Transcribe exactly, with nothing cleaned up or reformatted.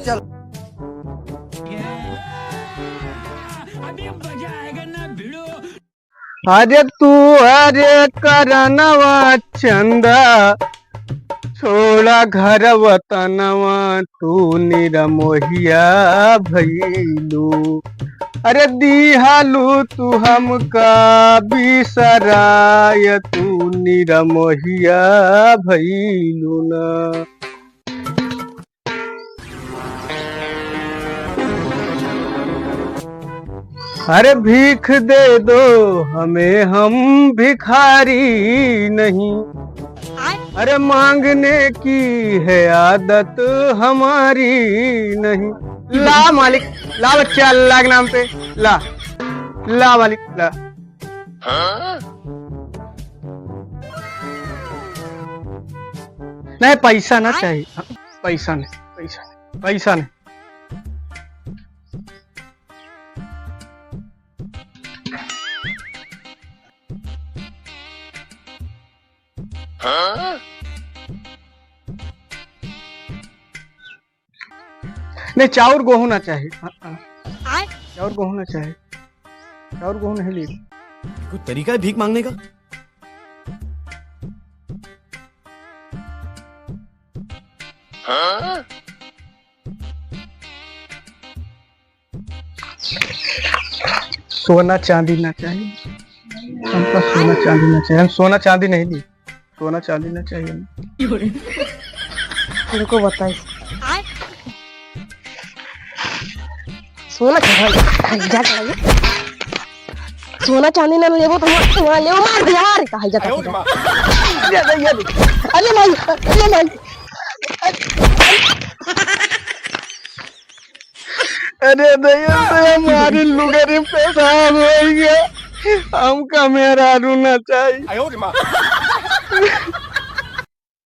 चल। अभी मजा आएगा ना भिड़ो। अरे तू, अरे करनवा चंदा, छोड़ा घर वतनवा, तू निरमोहिया भइलू। अरे दिहालू तू हमका बिसराय, तू निरमोहिया भइलू ना। अरे भीख दे दो हमें, हम भिखारी नहीं। अरे मांगने की है आदत हमारी नहीं। ला मालिक, ला बच्चा, अल्लाह के नाम पे ला, ला मालिक, ला। नहीं, पैसा ना चाहिए। हाँ, पैसा नहीं, पैसा नहीं, पैसा नहीं। नहीं, चाउर गोहूं ना चाही। हाँ, हाँ। चाउर गोहूं ना चाही। चाउर गोहूं नहीं ली। कोई तरीका है भीख मांगने का? सोना चांदी ना चाहिए हमका, सोना चांदी ना चाहिए, हम सोना चांदी नहीं ली, सोना चांदी ना चाहिए। रुको बताई। सोना चांदी, जा, जा, जा। सोना चांदी ना लेबो तो वहाँ, वहाँ लेबो, मार दे यार, कहाँ जा, कहाँ जा। अरे भैया, अरे भाई, अरे भाई। अरे दया से हमारे लुगरे पेशाब हो गया, हमका मेहरारू ना चाहिए।